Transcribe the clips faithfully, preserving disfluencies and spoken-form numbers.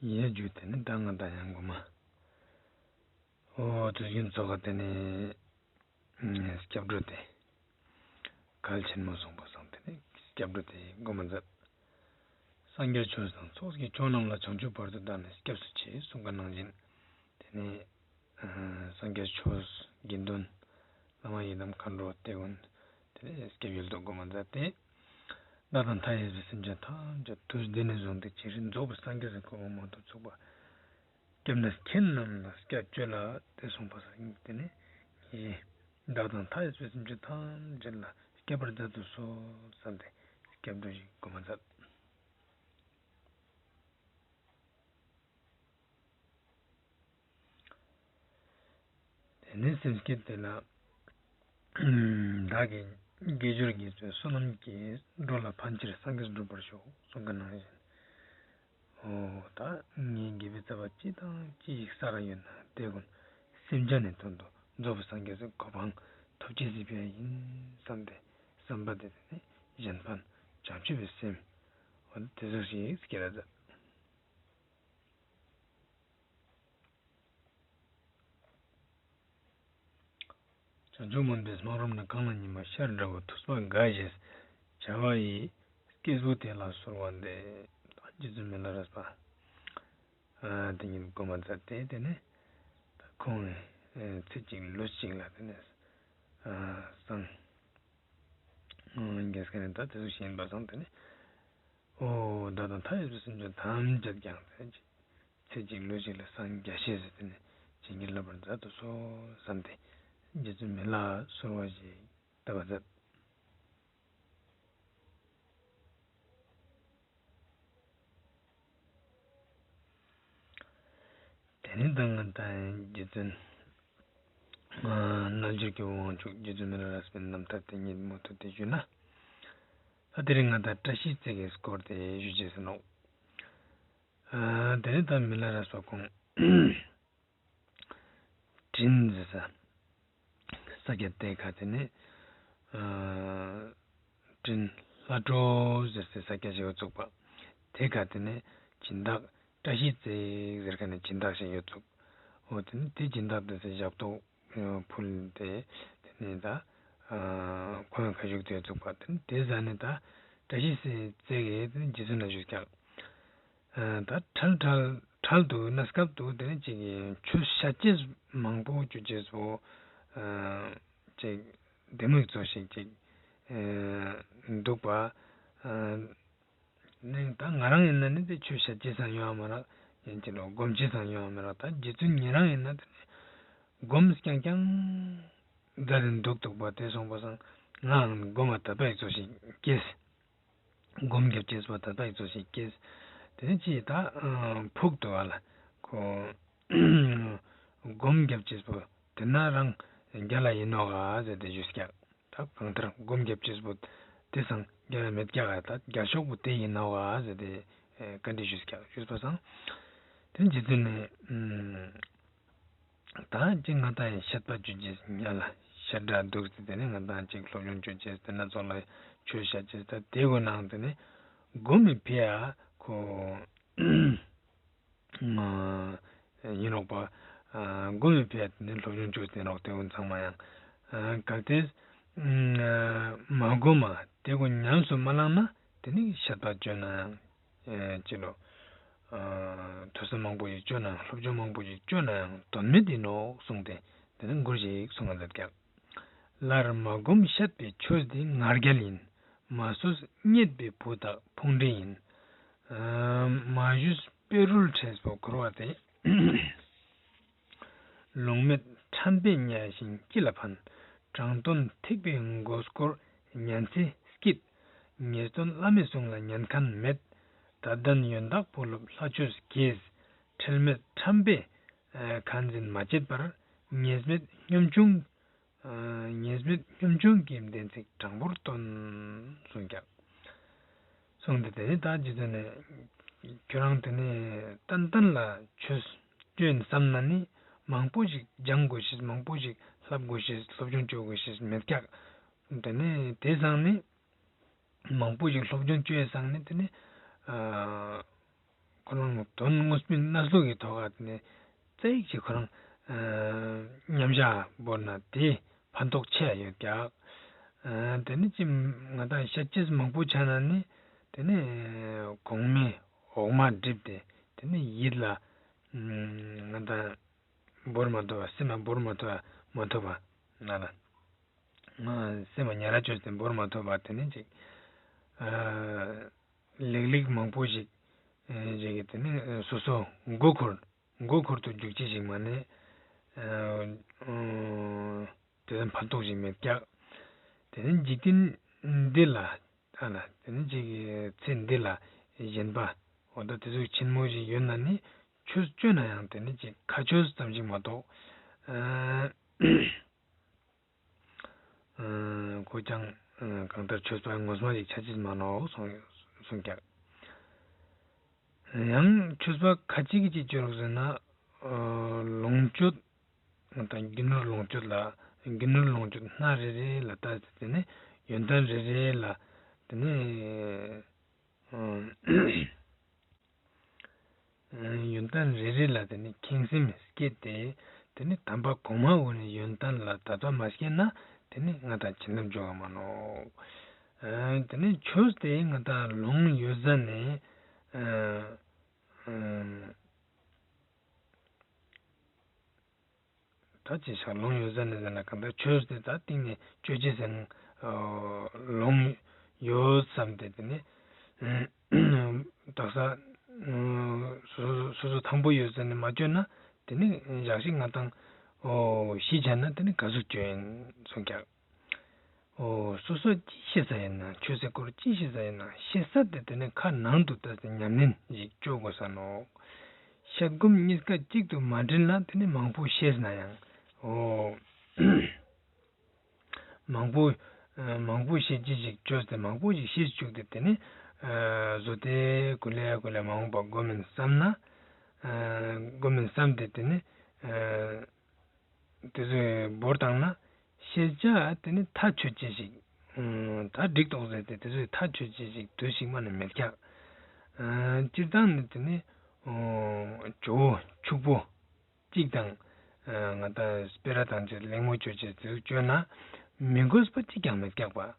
ཡ་ཇུ། དེ་ནེ་ད་ང་དང་ཡང་གོ་མ། འོ་དུས་རྒྱུན་ཚོགས་ཀ་དེ་ནེ་སྐྱབས་འགྲོ་དེ་གལ་ཆེན་མོ་སོང་པ་སང་དེ་ནེ་སྐྱབས་འགྲོ་དེ་གོ་མ་མཛད། སངས་རྒྱས་ཆོས་དང་ཚོགས་ཀྱི་མཆོག་རྣམས་ལ། བྱང་ཆུབ་བར་དུ་བདག་ནི་སྐྱབས་སུ་མཆི། གསུངས་པ་ནང་བཞིན་དེ་ནེ་སངས་རྒྱས་ཆོས་དགེ་འདུན་བླ་མ་ཡི་དམ་མཁའ་འགྲོ་དེ་ཀུན་དེ་ནེ་སྐྱབས་ཡུལ་དུ་གོ་མ་མཛད་དེ། བདག་དང་མཐའ་ཡས་པའི་སེམས་ཅན་ཐམས་ཅད་དུས་འདི་ནས་བཟུང་སྟེ་ཇི་སྲིད་རྫོགས་པའི་སངས་རྒྱས་སུ་གོ་བ་མ་ཐོབ་ཚུགས་པ། སྐྱབས་གནས་མཁན་རྣམས་ལ་སྐྱབས་བཅོལ་ལ་དེ་གསུངས་པ་སང་དེ་ནེ་ངེ་བདག་དང་མཐའ་ཡས་པའི་སེམས་ཅན་ཐམས་ཅད་ལ་སྐྱབས་པར་མཛད་དུ་གསོལ་བསམ་སྟེ་སྐྱབས་འགྲོ་ཞིག་གོ་མ་མཛད། དེ་ནེ་སེམས་བསྐྱེད་དེ་ལ། བདག་གིས་དགེ་སྦྱོར་དགེ་བའི་བསོད་ནམས་ཀྱིས། འགྲོ་ལ་ཕན་ཕྱིར་སངས་རྒྱས་འགྲུབ་པར་ཤོག། གསུངས་པ་ནང་བཞིན། འོ་ད་ངའི་དགེ་བའི་རྩ་བ་ཅི་དང་ཅི་ཞིག་བསགས་ཡོད་ན་དེ་ཀུན་སེམས་ཅན་ནི་དོན་དུ་རྫོགས་པའི་སངས་རྒྱས་སུ་གོ་འཕང་ཐོབ་ཅེས་སི་ཕིའ་ཡིན་བསམ་སྟེ་བསམ་པ་དེ་དེ་ནེ་གཞན་ཕན་བྱང་ཆུབ་པའི་སེམས། འོ་དེ་ཟུག་ཞིག་སྐྱེ་ར་མཛད། བྱང་ཆུབ་སྨོན་པའི་སྨག་རུམ་ནི། གངས་ལ་ཉི་མ་ཤར་འདྲ་བོ། ཐུབ་པ་དགའ་ཞེས་བྱ་བ་ཡི། སྐྱེས་བུ་དེ་ལ་གསོལ་བ་འདེབས། རྗེ་བཙུན་མི་ལ་རས་པ། ཨ་དེ་ཉིད་གོ་མ་མཛད་དེ་དེ་ནེ་ད་ཁོང་ནི་ཨ་ཚེ་གཅིག་ལུས་གཅིག་ལ་དེ་ནེ་ཨ་སངས་རྒྱས་ཀ་ནེ་ད་དེ་ཟུག་ཞིག་ཡིན་པ་སང་དེ་ནེ། འོ་བདག་དང་མཐའ་ཡས་པའི་སེམས་ཅན་ཐམས་ཅད་ཀྱང་ཚེ་གཅིག་ལུས་གཅིག་ལ་སངས་རྒྱས་ཤེས་ཟེར་དེ་ནེ་བྱིན་གྱིས་བརླབ་པར་མཛད་དུ་གསོལ་བསམ་སྟེ་རྗེ་བཙུན་མི་ལ་གསོལ་བ་ཞིག་བཏབ་པ་མཛད། དེ་ནེ་ད་ང་དང་རྗེ་བཙུན་ཨ་རྣལ་འབྱོར་གྱི་དབང་ཕྱུག་རྗེ་བཙུན་མི་ལ་རས་པའི་རྣམ་ཐར་དེ་ཉིད་མུ་མཐུད་དེ་ཞུས་ན། ད་དེ་རིང་ང་དང་བཀྲ་ཤིས་རྩེ་རྒྱལ་སྐོར་དེ་ཞུ་ཅེས་ཨིན་ནོག། ཨ་དེ་ནེ་ད་མི་ལ་རས་པ་ཁོང་དྲིན་ཟེར་ས་ས་སྐྱ་དེ་ཁ་དེ་ནེ་ཨ་དྲིན་ལྷ་གྲོ་ཟེར་སའི་ས་སྐྱ་ཞིག་ཡོད་ཚུགས་པ། དེ་ཁ་དེ་ནེ་སྦྱིན་བདག་བཀྲ་ཤིས་རྩེ་ཟེར་ཁན་ནི་སྦྱིན་བདག་ཞིག་ཡོད་ཚུགས། འོ་དེ་ནེ་དེ་སྦྱིན་བདག་དེ་སའི་ཞབས་ཏོག་ཕུལ་ཏེ་དེ་ནེ་ད་ཨ་ཁོང་ཁ་བཞུགས་ཏེ་ཡོད་ཚུགས་པ། དེ་ནེ་དེ་ཟ་ནེ་ད་བཀྲ་ཤིས་རྩེ་གི་དེ་ནེ་རྗེ་བཙུན་ལ་ཞུས་ཀྱག། ཨ་ད་འཕྲལ་འཕྲལ་འཕྲལ་དུ་གནས་སྐབས་དུ་དེ་ནེ་ཅིག་ཆོས་བཤད་ཅེས་མང་པོ་ཅོ་ཅེས་པོ་ཨ་ཅིག་བདེ་མོ་ཞིག་ཙོགས་ཤིག་ཅིག་ཨ་འདུག་པ། ཨ་ནི་ད་ང་རང་ཡིན་ན་ནི་དེ་ཆོས་བཤད་ཅེས་སང་ཡོང་བ་མ་རག། ཡིན་ཅི་ལོ་སྒོམ་ཅེས་སང་ཡོང་བ་མ་རག། ད་རྗེ་བཙུན་ཉེ་རང་ཡིན་ན་དེ་ནེ་སྒོམ་རྐྱང་རྐྱང་མཛད་དེ་འདུག་འདུག་པ་དེ་སོང་པ་སང་ང་སྒོམ་མ་དད་པ་ཞིག་ཙོགས་ཤིག་སྐྱེས། སྒོམ་རྒྱབ་ཅེས་པོ་དད་པ་ཞིག་ཙོགས་ཤིག་སྐྱེས། དེ་ནེ་ཅི་ད་ཕུག་ཏུ་བ་ལ་ཁོ་སྒོམ་རྒྱབ་ཅེས་པོ་དེ་ན་རང་རྒྱལ་ལ་ཡིན་ནོག་ག་ཟེར་ཏེ་ཞུས་ཀྱག། ད་གང་ལྟར་སྒོམ་རྒྱབ་ཅེས་པོ་དེ་སང་རྒྱལ་ལ་མེད་ཀྱག། ད་རྒྱལ་ཤོག་པོ་དེ་ཡིན་ནོག་ག་ཟེར་ཏེ་བཀའ་འདྲི་ཞུས་ཀྱག། ཞུས་པ་སང་དེ་རྗེ་བཙུན་ནེ་ད་ཅི་ང་དང་ཡང་བཤད་པ་ཅོ་ཅེས་ཉ་ལ་བཤད་གྲྭ་འདུག་སྟེ་དེ་ནེ་ང་དང་ཅིག་སློབ་སྦྱོང་ཅོ་ཅེས་དེ་ན་ཚོགས་ལ་ཆོས་བཤད་ཅེས་ད་དེ་གོ་ནང་དེ་ནེ་སྒོམ་མི་ཕི་ཡ་ཁོ་ཡིན་ནོག་པ། སྒོམ་མི་ཕི་ཡ་དེ་ནེ་སློབ་སྦྱོང་ཅོ་དེ་ནོག། དེ་གོ་ཚང་མ་ཡང་གལ་ཏེ་མ་སྒོམ་མ་དེ་གོ་ཉམས་སུ་མ་བླངས་ན་དེ་ནེ་བཤད་པ་ཅོ་ན་ཡང་ཨེ་ཅི་ལོ། ཨ་ཐོས་བསམ་མང་པོ་ཞིག་ཅོ་ན་ཡང་སློབ་སྦྱོང་མང་པོ་ཞིག་ཅོ་ན་ཡང་དོན་མེད་ཡིན་ནོག་གསུངས་ཏེ་དེ་ནེ་མགུར་ཞིག་གསུང་ང་མཛད་ཀྱག། སླར་མ་སྒོམ་བཤད་པའི་ཆོས་འདི་ང་རྒྱལ་ཡིན། མ་གསོས་རྙེད་པའི་བུ་དག་ཕུང་འདྲེ་ཡིན། ཨ་མ་ཞུས་དཔེ་རུལ་བྲིས་པོ་འཁོར་བ་སྟེ། ལུང་མེད་ཁྲམ་པས་བརྙས་ཤིང་ཅི་ལ་ཕན། དྲང་དོན་ཐེག་པའི་མགོ་སྐོར་ཉན་ཚེ་སྐྱིད། ངེས་དོན་བླ་མའི་གསུང་ལ་ཉན་མཁན་མེད། དད་ལྡན་ཡོན་བདག་བུ་སློབ་ལྷ་ཆོས་གྱིས། ཁྲེལ་མེད་ཁྲམ་པས་ཁ་འཛིན་མ་བྱེད་པར། ཉེས་མེད་སྙོམས་ཆུང་ཨ་ཉེས་མེད་སྙོམས་ཆུང་གི་བདེན་ཚིག་དྲང་པོར་སྟོན། གསུངས་ཀྱག། གསུངས་ཏེ་དེ་ནེ་ད་རྗེ་བཙུན་ནེ་ཁྱོད་རང་དེ་ནེ་ཏན་ཏན་ལ་ཆོས་ཅོ་ཡིན་བསམ་ན་ནི་མང་པོ་ཞིག་སྦྱང་དགོས་ཤེས་མང་པོ་ཞིག་བསླབ་དགོས་ཤེས་སློབ་སྦྱོང་ཅོ་དགོས་ཤེས་མེད་ཀྱག། དེ་ནེ་དེ་སང་ནི་མང་པོ་ཞིག་སློབ་སྦྱོང་ཅོ་ཡིན་སང་ནི་དེ་ནེ་ཨ་ ཁོ་རང་དོན་དངོས་པོའི་གནས་ལུགས་ཀྱི་ཐོག་ག་དེ་ནས་ཙིག་ཅིག་ཁོ་རང་ཨ་མཉམ་བཞག་བོར་ན་དེ་ཕན་ཐོགས་ཆེ་ཡོད་ཀྱག། ཨ་དེ་ནས་ཅི་ང་དང་བཤད་ཅེས་མང་པོ་ཆ་ན་ནི་དེ་ནས་གོང་མའི་འོག་མ་བསྒྲིབས་ཏེ་དེ་ནས་ཡིད་ལ་ང་དང་བོར་མ་ཐུབ་པ་སེམས་ལ་བོར་མ་ཐུབ་པ་མ་ཐུབ་པ་ན་ལ་སེམས་ལ་ཉེ་ར་བཅོས་ཏེ་བོར་མ་ཐུབ་པ་དེ་ནས་ཅིག་ཨ་ལེགས་ལེགས་མང་པོ་ཞིག་ཨེ་ཞིག་གིས་དེ་ནས་སོ་སོ་མགོ་འཁོར་མགོ་འཁོར་དུ་འཇུག་ཅེས་ཞིག་མ་ནས་ཨ་དེ་ལ་ཕན་ཐོགས་ཞིག་མེད་ཀྱག། དེ་ནས་འཇིག་རྟེན་འདི་ལ་ཨ་ལ་དེ་ནས་ཅིག་ཚེ་འདི་ལ་ཞེན་པ་འོ་ད་དེ་ཚོ་ཆེན་མོ་ཞིག་ཡོད་ན་ནི་ཆོས་སྤྱོད་ན་ཡང་དེ་ནས་ཅིག་ཁ་ཆོས་ཙམ་ཞིག་མ་གཏོགས་ཨ་ཁོ་ཀྱང་གང་ལྟར་ཆོས་པ་ངོ་མ་ཞིག་ཆ་ཅེས་མ་ནོག་གསུངས་གསུངས་ཀྱག། ཡང་ཆོས་པ་ཁ་ཅིག་གིས་ཅི་ཅོ་རུག་ཟེར་ན་ཨ་ལོངས་སྤྱོད་ང་དང་རྒྱུ་ནོར་ལོངས་སྤྱོད་ལ་རྒྱུ་ནོར་ལོངས་སྤྱོད་སྣ་རེ་རེ་ལ་ལྟས་ཏེ་དེ་ནས་ཡོན་ཏན་རེ་རེ་ལ་དེ་ནས་ཨ་ཡོན་ཏན་རེ་རེ་ལ་དེ་ནས་ཁེངས་སེམས་སྐྱེས་ཏེ་དེ་ནས་དམ་པ་གོང་མ་བོ་ནས་ཡོན་ཏན་ལ་དད་པ་མ་སྐྱེས་ན་དེ་ནས་ང་དང་བྱིན་རླབས་འཇུག་ག་མ་ནོག། ཨ་དེ་ནས་ཆོས་དེ་ང་དང་ལོངས་ཡོད་ཟ་ནས་ཨ་ཨ་ད་ཅི་ཞག་ལོངས་ཡོད་ཟ་ནས་ཟེར་ན་གང་ལྟར་ཆོས་དེ་ད་གཏིང་ནས་སྤྱོད་ཅེས་ཟེར་ན་ལོངས་ཡོད་བསམ་སྟེ་དེ་ནས་དག་ས་སོ་སོ་སོ་སོ་ཐང་པོ་ཡོད་ཟ་ནས་མ་སྤྱོད་ན་དེ་ནས་ཞག་ཞིག་ང་དང་ཨོ་ཤི་ཆ་ན་དེ་ནས་ག་ཟུག་སྤྱོད་ཡིན་གསུངས་ཀྱག། ཨོ་སོ་སོ་ཅི་ཤེས་ས་ཡིན་ན་ཆོས་སི་སྐོར་ཅི་ཤེས་ས་ཡིན་ན་ཤེས་ས་དེ་དེ་ནས་ཁ་ནང་དུ་ལྟས་ཏེ་ཉམས་ལེན་ཞིག་སྤྱོད་དགོས་ས་ནོག། ཤད་སྒོམ་གཉིས་ཀ་གཅིག་ཏུ་མ་འདྲེས་ན་དེ་ནས་མང་པོ་ཤེས་ན་ཡང་ཨོ་མང་པོ་ཨ་མང་པོ་ཤེས་ཅེས་ཞིག་བཅོས་ཏེ་མང་པོ་ཞིག་ཤེས་བཅུག་སྟེ་དེ་ནས་ཨ་བཟོ་དེ་ཀུ་ལེ་ཀུ་ལེ་མ་འོངས་པ་སྒོམ་ཡིན་བསམ་ན་ཨ་སྒོམ་ཡིན་བསམ་སྟེ་དེ་ནས་ཨ་དེ་ཚོའི་བོར་བཏང་ན་ཤེས་བྱ་དེ་ནི་མཐའ་ཆོད་ཅེས་ཞིག་ཨ་ད་འགྲིག་ཏོག་ཟེར་ཏེ་དེ་ཚོའི་མཐའ་ཆོད་ཅེས་ཞིག་དུས་ཤིག་མ་ནས་མེད་ཀྱག། ཨ་སྤྱིར་བཏང་ནི་དེ་ནི་ཨོ་ཇོ་བོ་ཕྱུག་པོ་གཅིག་དང་ཨ་ང་ད་སྤེ་ར་དང་བཅས་གླེང་མོལ་བཅོ་ཅེས་དེ་ཚོ་བཅོས་ན་མི་དགོས་པ་གཅིག་ཀྱང་མེད་ཀྱག་པ། ཨ་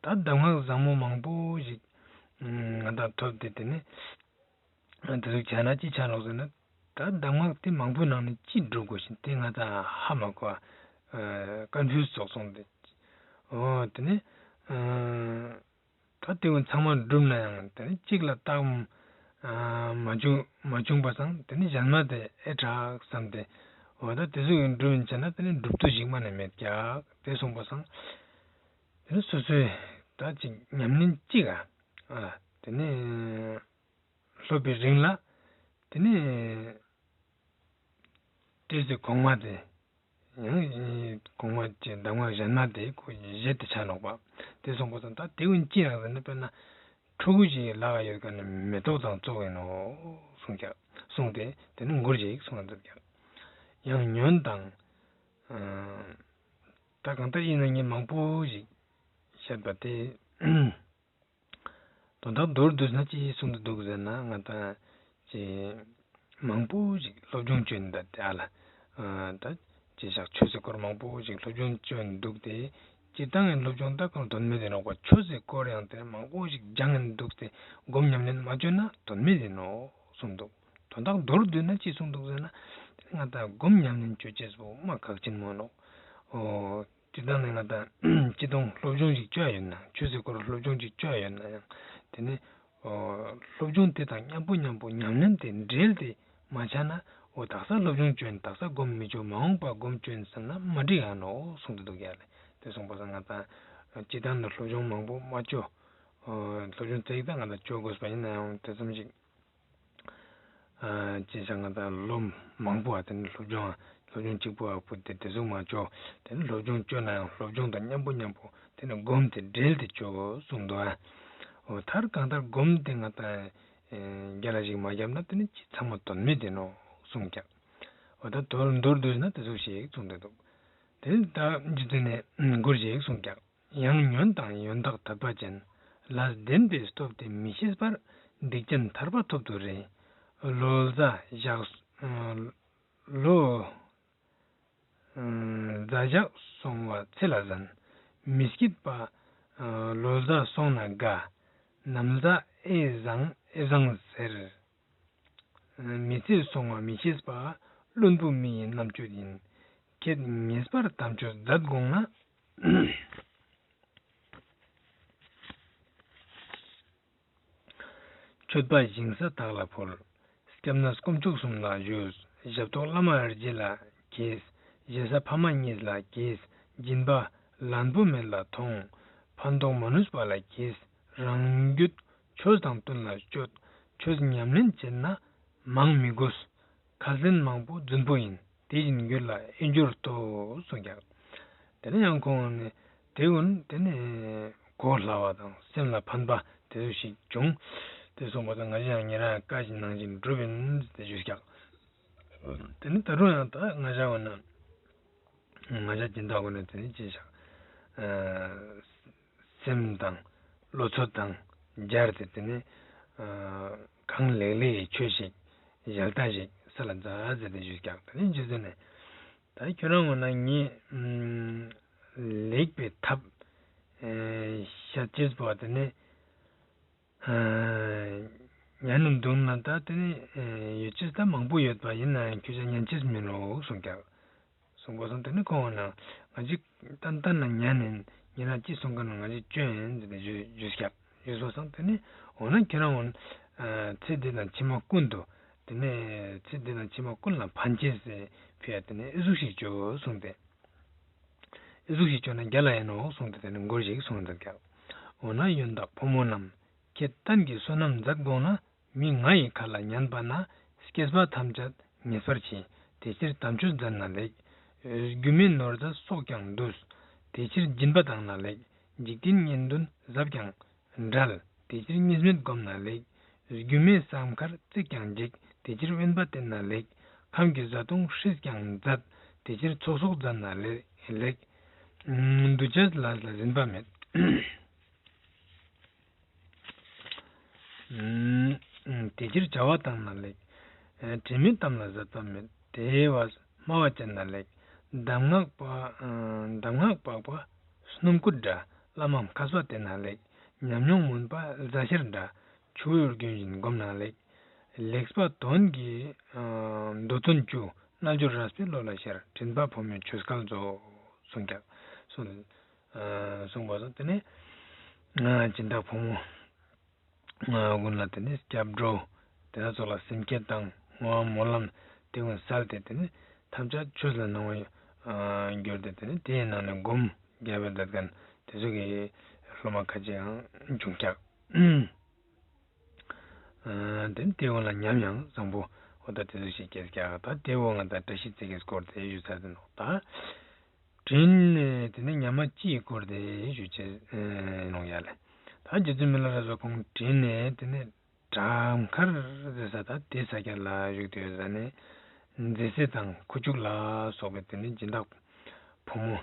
ད་གདམས་ངག་བཟང་མོ་མང་པོ་ཞིག་ཨ་ང་ད་ཐོབ་སྟེ་དེ་ནི་དེ་ཟུག་བྱས་ན་ཅི་ཆ་ནོག་ཟེར་ན། ད་གདམས་ངག་དེ་མང་པོའི་ནང་ནས་ཅི་སྒྲུབ་དགོས་ཤེས་དེ་ང་ད་ཧ་མ་གོ་བ། ཀོན་ཕིའུ་སི་ཙོགས་སོང་སྟེ། འོ་དེ་ནས་ཨ་ད་དེ་ཀུན་ཚང་མ་སྒྲུབ་ན་ཡང་དེ་ནས་གཅིག་ལ་རྟགས་ཨ་མ་བྱུང་མ་བྱུང་པ་སང་དེ་ནས་གཞན་མ་དེ་ཨེ་དྲག་བསམ་སྟེ། འོ་ད་དེ་ཟུག་ཡིན་སྒྲུབ་ཡིན་བྱས་ན་དེ་ནས་སྒྲུབ་ཐུབ་ཞིག་མ་ནས་མེད་ཀྱག་དེ་སོང་པ་སང་། དེ་ནས་སོ་སོའི་ད་ཅིག་ཉམས་ལེན་གཅིག་ཨ་ཨ་དེ་ནས། སློབ་པའི་རིང་ལ་དེ་ནས་ཏོག་ཙམ་གོང་མ་དེ་ཡང་གོང་མ་ཅིག་གདམས་ངག་གཞན་མ་དེ་ཁོ་བཞེས་ཏེ་ཆ་ནོག་པ། དེ་སོང་པ་སང་ད་དེ་ཀུན་ཅི་ཡང་ཟེར་ན་དཔེར་ན་ཕྲུ་གུ་ཞིག་ལག་ཡོད་མཁན་ནི་མེ་ཏོག་དང་ཙོགས་ཡིན་ནོག་གསུངས་ཀྱག་གསུངས་ཏེ་དེ་ནས་མགུར་ཞིག་གསུངས་འདུག་ཀྱག། ཡང་ཉོན་དང་ཨ་ད་གང་ལྟར་ཡིན་ན་ངས་མང་པོ་ཞིག་བཤད་པ་དེ། དོན་དག་མདོར་བསྡུས་ན་ཅི་གསུངས་ཏེ་འདུག་ཟེར་ན་ང་ད་ཅི་མང་པོ་ཞིག་སློབ་སྦྱོང་བཅོས་ནི་ད་དེ་ཨ་ལ་ཨ་ད་ཅི་ཞག་ཆོས་སི་སྐོར་མང་པོ་ཞིག་སློབ་སྦྱོང་བཅོས་ནི་འདུག་སྟེ་སྤྱིར་བཏང་གི་སློབ་སྦྱོང་ད་ཁོང་དོན་མེད་དེ་ནོག་པ། ཆོས་སི་སྐོར་ཡང་དེ་མང་པོ་ཞིག་སྦྱང་ནི་འདུག་སྟེ་སྒོམ་ཉམས་ལེན་མ་བཅོས་ན་དོན་མེད་དེ་ནོག་གསུངས་འདུག། དོན་དག་མདོར་བསྡུས་ན་ཅི་གསུངས་འདུག་ཟེར་ན་ང་ད་སྒོམ་ཉམས་ལེན་བཅོ་ཅེས་པོ་མ་གལ་ཆེན་མོ་ནོག། འོ། སྤྱིར་བཏང་ནི་ང་ད་སྤྱིར་བཏང་སློབ་སྦྱོང་ཞིག་བཅོ་ཡ་ཡོད་ན་ཆོས་སི་སྐོར་སློབ་སྦྱོང་ཞིག་བཅོ་ཡ་ཡོད་ན་ཡང་དེ་ནི་འོ་སློབ་སྦྱོང་དེ་དང་མཉམ་པོ་མཉམ་པོ་ཉམས་ལེན་དེ་འབྲེལ་ཏེ་མ་བྱས་ན་འོ་དག་ས་སློབ་སྦྱོང་བཅོ་ཡིན་དག་ས་སྒོམ་མི་བཅོ་མ་འོངས་པ་སྒོམ་བཅོ་ཡིན་བསམ་ན་མ་འགྲིག་ཡ་ནོག་གསུངས་ཏེ་འདུག་ཡ་ལེ། དེ་སོང་པ་སང་ང་ད་སྤྱིར་བཏང་ནི་སློབ་སྦྱོང་མང་པོ་མ་བཅོ། འོ་སློབ་སྦྱོང་ཙིག་ད་ང་ད་བཅོ་དགོས་པ་ཡིན་ན་ཡང་དེ་ཙམ་ཞིག་ཨ་ཅི་ཞག་ང་ད་ལོ་མང་པོ་ཨ་དེ་ནི་སློབ་སྦྱོང་ཨ་སློབ་སྦྱོང་གཅིག་པོ་ཨ་བུ་དེ་དེ་ཟུག་མ་བཅོ། དེ་ནི་སློབ་སྦྱོང་བཅོ་ན་ཡང་སློབ་སྦྱོང་དང་མཉམ་པོ་མཉམ་པོ་དེ་ནི་སྒོམ་དེ་འབྲེལ་ཏེ་བཅོ་གསུངས་འདུག་ཨ། འོ་ཐར་གང་ལྟར་སྒོམ་དེ་ང་ད་རྒྱལ་ལ་ཞིག་མ་བརྒྱབ་ན་དེ་ནི་ཅི་ཚང་མ་དོན་མེད་དེ་ནོག་གསུངས་ཀྱག། འོ་ད་མདོར་མདོར་བསྡུས་ན་དེ་ཟུག་ཞིག་གསུངས་ཏེ་འདུག། དེ་ནི་ད་རྗེ་བཙུན་ནས་མགུར་ཞིག་གསུངས་ཀྱག། ཡང་ཉོན་དང་ཡོན་བདག་དད་པ་ཅན། ལས་བདེན་པའི་སྟོབས་དེ་མི་ཤེས་པར། སྡིག་ཅན་ཐར་པ་ཐོབ་ཏུ་རེ། ལོ་ཟླ་ཞག་ལོ་ཟླ་ཞག་སོང་བ་ཚེ་ལ་བཟང་། མི་སྐྱིད་པ་ལོ་ཟླ་སོང་ན་དགའ། ནམ་ཟླ་ཨེ་བཟང་ཨེ་བཟང་ཟེར། མི་ཚེ་སོང་བ་མི་ཤེས་པ། བླུན་པོ་མི་ཡི་རྣམ་དཔྱོད་ཡིན། ཁྱེད་ངེས་པར་དམ་ཆོས་མཛད་དགོངས་ན། མཆོད་པ་ཞིང་ས་དག་ལ་ཕུལ། སྐྱབས་གནས་དཀོན་མཆོག་གསུམ་ལ་ཞུས། ཞབས་ཏོག་བླ་མ་རྗེ་ལ་གྱིས། ཞེ་ས་ཕ་མ་གཉིས་ལ་གྱིས། སྦྱིན་པ་ལན་པོ་མེད་ལ་ཐོང་། ཕན་ཐོགས་མ་ནུས་པ་ལ་གྱིས། རང་རྒྱུད་ཆོས་དང་བསྟུན་ལ་སྤྱོད། ཆོས་ཉམས་ལེན་བྱེད་ན་མང་མི་དགོས། ཁ་ཟན་མང་པོ་རྫུན་པོ་ཡིན། དེ་བཞིན་རྒྱུད་ལ་ཨེ་འབྱོར་ལྟོས་གསུངས་ཀྱག། དེ་ནས་ཡང་ཁོང་ནི་དེ་ཀུན་དེ་ནས་གོ་སླ་བ་དང་སེམས་ལ་ཕན་པ་དེ་ཚོ་ཞིག་བྱུང་། དེ་སོང་པ་དང་ང་ཞའི་ཡང་ཉེ་རང་བཀའ་བཞིན་ནང་བཞིན་སྒྲུབ་ཡིན་དེ་ཞུས་ཀྱག། དེ་ནས་ད་རུང་ཡང་ད་ང་ཞ་བ་ན་ང་ཞ་སྦྱིན་བདག་ཀུན་ནས་དེ་ནས་ཅི་བྱ། སེམས་དང་བློ་ཚོད་དང་སྦྱར་ཏེ་དེ་ནས་གང་ལེགས་ལེགས་ཆོས་ཤིག་ཞལ་ཏ་ཞིག་ས་ལ་མཛད་ཟེར་ཏེ་ཞུས་ཀྱག། དེ་ནས་རྗེ་བཙུན་ནས་ད་ཁྱོད་རང་ངོ་ན་ངས་ལེགས་པའི་ཐབས་ཤ་ཅེས་པོ་དེ་ནས་ཉན་ནས་འདུག་ན་ད་དེ་ནས་ཡོད་ཅེས་ད་མང་པོ་ཡོད་པ་ཡིན་ན་ཡང་ཁྱོད་ཅག་ཉན་ཅེས་མིན་ནོག་གསུངས་ཀྱག། གསུངས་པ་སང་དེ་ནས་ཁོང་ན་ང་ཅིག་ཏན་ཏན་ན་ཉན་ནས་ཉན་ན་ཅི་གསུང་མཁན་ང་ཅིག་སྐྱོན་ཡིན་ཟེར་ཏེ་ཞུས་ཀྱག། ཞུས་པ་སང་དེ་ནས་འོ་ན་ཁྱེད་རང་འོ་ཚེ་འདི་དང་ཕྱི་མ་ཀུན་ཏུ་དེ་ནས་ཚེ་འདི་དང་ཕྱི་མ་ཀུན་ལ་ཕན་ཅེས་ཟེར་ཕི་ཡ་དེ་ནས་ཨི་ཟུག་ཞིག་ཅོ་གསུངས་ཏེ། ཨི་ཟུག་ཞིག་ཅོ་ན་རྒྱལ་ལ་ཡིན་ནོག་གསུངས་ཏེ་དེ་ནས་མགུར་ཞིག་གསུངས་ཏེ་ཀྱག། འོ་ན་ཡོན་བདག་ཕོ་མོ་རྣམས། ཁྱེད་བསྟན་གྱི་བསོད་ནམས་མཛད་དགོངས་ན། མི་ང་ཡི་ཁ་ལ་ཉན་པ་ན། སྐྱེས་པ་ཐམས་ཅད་ཉེས་པར་མཆི། དེ་ཕྱིར་དམ་ཆོས་མཛད་ན་ལེགས། སྒྱུ་མའི་ནོར་རྫས་སྲོག་ཀྱང་བསྡུས། དེ་ཕྱིར་སྦྱིན་པ་བཏང་ན་ལེགས། འཇིག་རྟེན་གཉེན་འདུན་གཟབ་ཀྱང་བྲལ། དེ་ཕྱིར་གཉིས་མེད་བསྒོམ་ན་ལེགས། སྒྱུ་མའི་བསམ་མཁར་བརྩིགས་ཀྱང་འཇིག། དེ་ཕྱིར་དབེན་པ་བསྟེན་ན་ལེགས། ཁམས་ཀྱི་བཟའ་བཏུང་བསྲེས་ཀྱང་མཛད། དེ་ཕྱིར་ཚོགས་གསོག་མཛད་ན་ལེགས། འདུ་བྱེད་ལས་ལ་སྦྱིན་པ་མེད། དེ་ཕྱིར་བྱ་བ་བཏང་ན་ལེགས། དྲི་མེད་གཏམ་ལ་ཟད་པ་མེད། དེ་བས་སྨྲ་བ་བྱས་ན་ལེགས། གདམས་ངག་པ་གདམས་ངག་པགས་པ་སྣུམ་སྐུད་འདྲ། བླ་མ་མཁས་པ་བསྟེན་ན་ལེགས། ཉམས་མྱོང་མུན་པ་རྫ་ཤར་འདྲ། ཆུ་བོའི་རྒྱུན་བཞིན་བསྒོམ་ན་ལེགས། ལེགས་པ་དོན་གྱི་མདོ་དོན་བཅུ། རྣལ་འབྱོར་རས་པའི་བློ་ལ་ཤར། དྲན་པ་ཕོ་མོའི་ཆོས་སྐལ་རྫོགས། གསུངས་ཀྱག། གསུངས་པ་སོང་དེ་ནས་སྦྱིན་བདག་ཕོ་མོ་ཀུན་ལ་དེ་ནས་སྐྱབས་འགྲོ་དེ་ན་ཚོགས་ལ་སེམས་བསྐྱེད་དང་བསྔོ་བ་སྨོན་ལམ་དེ་ཀུན་སལ་ཏེ་དེ་ནས་ཐམས་ཅད་ཆོས་ལ་སྣང་བ་གྱུར་ཏེ་དེ་ནས་དེའི་ནང་ནས་སྒོམ་རྒྱབ་པའི་མཛད་མཁན་དེ་ཚོ་གི་སློབ་མ་ཁ་ཅིག་ཡང་བྱུང་ཀྱག། དེ་ནས་དེ་འོ་ལ་ཉམས་ཡང་བཟང་པོ་འོ་ད་དེ་ཚོ་ཞིག་སྐྱེས་ཀྱག། ད་དེ་འོ་ང་ད་བཀྲ་ཤིས་རྩེ་རྒྱལ་སྐོར་དེ་ཞུ་ཚར་ཏེ་ནོག། ད་དྲིན་ནས་དེ་ནས་ཉ་མ་སྤྱི་ཡི་སྐོར་དེ་ཞུ་ཅེས་ནོག་ཡ་ལེ། ད་རྗེ་བཙུན་མི་ལ་རས་པ་ཁོང་དྲིན་ནས་དེ་ནས་བྲག་མཁར་ཟེར་ས་ད་དེ་ས་ཀྱ་ལ་བཞུགས་ཏེ་ཡོད་ས་ནས་མཛེ་སྲས་དང་ཁུ་བྱུག་ལ་སོགས་པའི་དེ་ནས་སྦྱིན་བདག་ཕོ་མོ་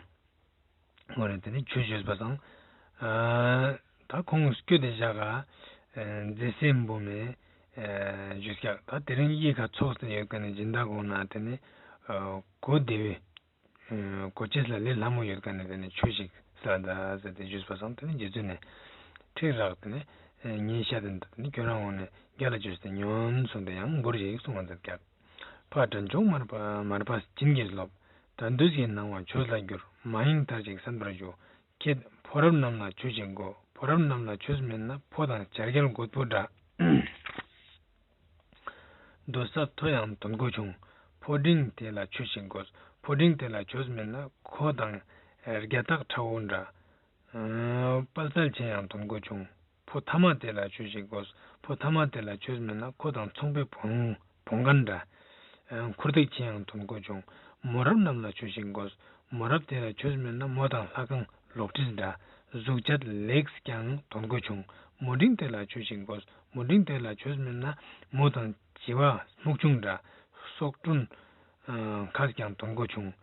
ངོ་རེ་དེ་ནས་ཆོས་བརྗོད་པ་དང་། ད་ཁོང་སྐྱོད་དེ་བཞག་ག་མཛེ་སྲས་འབུམ་མེ་བཞུགས་ཀྱག། ད་དེ་རིང་གཡས་ཁ་ཚོགས་ཏེ་ཡོད་མཁན་ནི་སྦྱིན་བདག་གུན་ན་དེ་ནས་གོ་བདེ་བའི་གོ་ཅེས་ལ་ལས་སླ་མོ་ཡོད་མཁན་ནི་དེ་ནས་ཆོས་ཤིག་སལ་ད་ཟེར་ཏེ་ཞུས་པ་སང་དེ་ནས་རྗེ་བཙུན་ནས་ཁྲིད་རག་དེ་ནས་ངའི་ཤ་དེ་འདི་དེ་ནས་ཁྱོད་རང་ངོ་ནས་རྒྱ་ལ་བཅོས་ཏེ་ཉོན་གསུངས་ཏེ་ཡང་མགུར་ཞིག་གསུངས་པ་མཛད་ཀྱག། ཕ་དྲིན་ཅན་མར་པ་མར་པ་བྱིན་གྱིས་རློབས། དགྲ་འདུལ་གྱི་སྣང་བ་ཆོས་ལ་བསྒྱུར། མ་ཡེངས་མཐར་ཕྱིན་གསན་པར་ཞུ། ཁྱེད་ཕོ་རབ་རྣམས་ལ་ཆོས་ཤིག་དགོས། ཕོ་རབ་རྣམས་ལ་ཆོས་མེད་ན་ཕོ་དང་བྱ་རྒྱལ་རྒོད་པོ་འདྲ། རྡོ་ས་མཐོ་ཡང་དོན་གོ་ཆུང་། ཕོ་འབྲིང་དེ་ལ་ཆོས་ཤིག་དགོས། ཕོ་འབྲིང་དེ་ལ་ཆོས་མེད་ན་ཁོ་དང་རྒྱ་སྟག་ཁྲ་བོ་འདྲ། དཔའ་རྩལ་ཆེ་ཡང་དོན་གོ་ཆུང་། ཕོ་ཐ་མ་དེ་ལ་ཆོས་ཤིག་དགོས། ཕོ་ཐ་མ་དེ་ལ་ཆོས་མེད་ན་ཁོ་དང་ཚོང་པའི་བོང་བོང་རྒན་འདྲ། འཁོར་འདེགས་ཆེ་ཡང་དོན་གོ་ཆུང་། མོ་རབ་རྣམས་ལ་ཆོས་ཤིག་དགོས། མོ་རབ་དེ་ལ་ཆོས་མེད་ན་མོ་དང་ལྷ་ཁང་ལོག་ཁྲིས་འདྲ། གཟུགས་བྱད་ལེགས་ཀྱང་དོན་གོ་ཆུང་། མོ་འབྲིང་དེ་ལ་ཆོས་ཤིག་དགོས། མོ་འབྲིང་དེ་ལ་ཆོས་མེད་ན་མོ་དང་བྱི་བ་སྨུག་ཆུང་འདྲ། སྲོག་དྲུང་མཁས་ཀྱང་དོན་གོ་ཆུང་།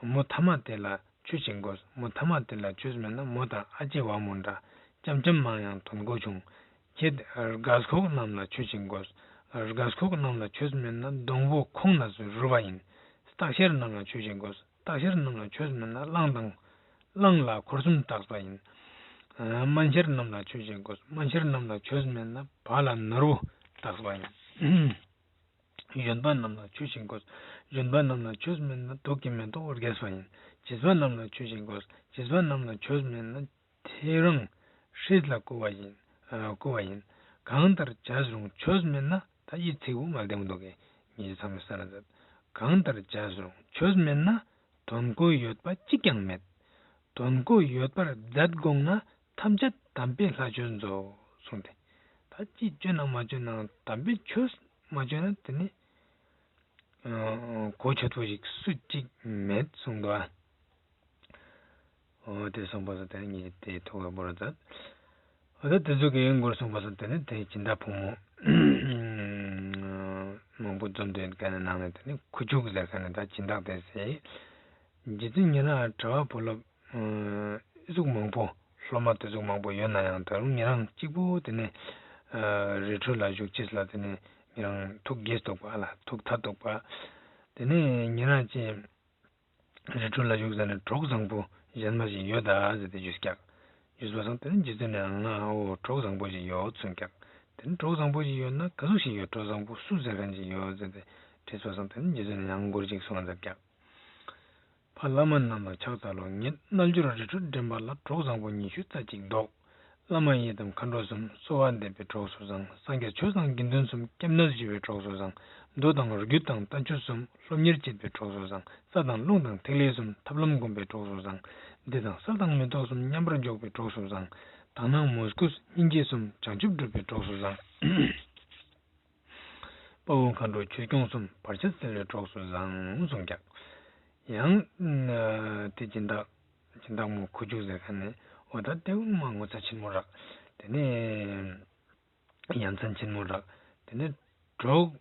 མོ་ཐ་མ་དེ་ལ་ཆོས་ཤིག་དགོས། མོ་ཐ་མ་དེ་ལ་ཆོས་མེད་ན་མོ་དང་ཨ་ཅེ་བ་མོ་འདྲ། ཅམ་ཅམ་མང་ཡང་དོན་གོ་ཆུང་། ཁྱེད་རྒད་ཁོག་རྣམས་ལ་ཆོས་ཅིག་དགོས། རྒད་ཁོག་རྣམས་ལ་ཆོས་མེད་ན་སྡོང་པོ་ཁོང་ན་ཚོ་རུལ་བ་ཡིན། སྟག་ཤར་རྣམས་ལ་ཆོས་ཅིག་དགོས། སྟག་ཤར་རྣམས་ལ་ཆོས་མེད་ན་གླང་དང་གླང་ལ་འཁོར་གསུམ་བཏགས་པ་ཡིན། སྨན་ཤར་རྣམས་ལ་ཆོས་ཅིག་དགོས། སྨན་ཤར་རྣམས་ལ་ཆོས་མེད་ན་བ་ལ་ནོར་བུ་བཏགས་པ་ཡིན། གཞོན་པ་རྣམས་ལ་ཆོས་ཅིག་དགོས། གཞོན་པ་རྣམས་ལ་ཆོས་མེད་ན་དུག་གི་མེ་ཏོག་རྒྱས་པ་ཡིན། བྱིས་པ་རྣམས་ལ་ཆོས་ཅིག་དགོས། བྱིས་པ་རྣམས་ལ་ཆོས་མེད་ན་ཐེའུ་རང་ཧྲིལ་ལ་བསྐུ་བ་ཡིན། ཨ་བསྐུ་བ་ཡིན། གང་ལྟར་བྱས་རུང་ཆོས་མེད་ན། ད་འི་ཚིག་པོ་མ་བདེ་མོ་འདུག་གི། ངེད་ཚང་མས་ས་ན་མཛད། གང་ལྟར་བྱས་རུང་ཆོས་མེད་ན། དོན་གོ་ཡོད་པ་གཅིག་ཀྱང་མེད། དོན་གོ་ཡོད་པར་མཛད་དགོངས་ན། ཐམས་ཅད་དམ་པའི་ལྷ་ཆོས་མཛོད། གསུངས་ཏེ། ད་ཅི་ཅོ་ན་མ་ཅོ་ན་དམ་པའི་ཆོས་མ་ཅོ་ན་དེ་ནི་གོ་ཆོད་པོ་ཞིག་སུ་གཅིག་མེད་གསུངས་འདུག་ཨ། འོ་དེ་གསུངས་པ་སང་དེ་ནི་ངེད་དེ་ཐུགས་ལ་བོར་མཛད། འོ་ད་དེ་ཟུག་གི་མགུར་གསུངས་པ་སང་དེ་ནི་དེ་སྦྱིན་བདག་ཕོ་མོ་མང་པོ་འཛོམས་ཏེ་ཡོད་མཁན་ནི་ནང་ནས་དེ་ནི་ཁུ་བྱུག་ཟེར་མཁན་ནི་ད་སྦྱིན་བདག་དེ་ཟེར། རྗེ་བཙུན་ཉེ་རང་གྲྭ་པ་བུ་སློབ་ཨ་ཟུག་མང་པོ་སློབ་མ་དེ་ཟུག་མང་པོ་ཡོད་ན་ཡང་ད་རུང་ཉེ་རང་གཅིག་པོ་དེ་ནི་ཨ་རི་ཁྲོད་ལ་བཞུགས་ཅེས་ལ་དེ་ནི་ཉེ་རང་ཐུགས་དགྱེས་འདུག་པ་ལ་ཐུགས་ཐད་འདུག་པ། དེ་ནི་ཉེ་རང་ཅི་རི་ཁྲོད་ལ་བཞུགས་ཟེར་ནས་གྲོགས་བཟང་པོ་གཞན་མ་ཞིག་ཡོད་ད་ཟེར་ཏེ་ཞུས་ཀྱག། ཞུས་པ་སང་དེ་ནི་རྗེ་བཙུན་ནི་ང་འོ་གྲོགས་བཟང་པོ་ཞིག་ཡོད་གསུངས་ཀྱག། དེ་ནི་གྲོགས་བཟང་པོ་ཞིག་ཡོད་ན་ག་ཟུག་ཞིག་ཡོད། གྲོགས་བཟང་པོ་སུ་ཟེར་མཁན་ཞིག་ཡོད་ཟེར་ཏེ་དྲིས་པ་སང་དེ་ནི་རྗེ་བཙུན་ནི་ཡང་མགུར་ཞིག་གསུངས་མཛད་ཀྱག། ཕ་བླ་མ་རྣམས་ལ་ཕྱག་འཚལ་ལོ། ངེད་རྣལ་འབྱོར་རི་ཁྲོད་འདྲེན་པ་ལ། གྲོགས་བཟང་པོ་ཉི་ཤུ་རྩ་གཅིག་འདུག། བླ་མ་ཡི་དམ་མཁའ་འགྲོ་གསུམ། གསོལ་བ་འདེབས་པའི་གྲོགས་སུ་བཟང་། སངས་རྒྱས་ཆོས་དང་དགེ་འདུན་གསུམ། སྐྱབས་གནས་ཞུ་བའི་གྲོགས་སུ་བཟང་། མདོ་དང་རྒྱུད་དང་བསྟན་བཅོས་གསུམ། སློབ་གཉེར་བྱེད་པའི་གྲོགས་སུ་བཟང་། ས་དང་རླུང་དང་ཐིག་ལེ་གསུམ། ཐབས་ལམ་སྒོམ་པའི་གྲོགས་སུ་བཟང་། བདེ་དང་གསལ་དང་མེ་ཏོག་གསུམ། མཉམ་པར་འཇོག་པའི་གྲོགས་སུ་བཟང་། དག་སྣང་མོས་གུས་སྙིང་རྗེ་གསུམ། བྱང་ཆུབ་སྒྲུབ་པའི་གྲོགས་སུ་བཟང་། དཔའ་བོ་མཁའ་འགྲོ་ཆོས་སྐྱོང་གསུམ། བར་ཆད་སེལ་བའི་གྲོགས་སུ་བཟང་། གསུངས་ཀྱག། ཡང་ན་དེ་སྦྱིན་བདག་སྦྱིན་བདག་མོ་ཁུ་བྱུག་ཟེར་མཁན་ནི་འོ་ད་དེ་མ་ངོ་མཚར་ཆེན་མོ་རག། དེ་ནི་ཡ་མཚན་ཆེན་མོ་རག། དེ་ནི་གྲོགས་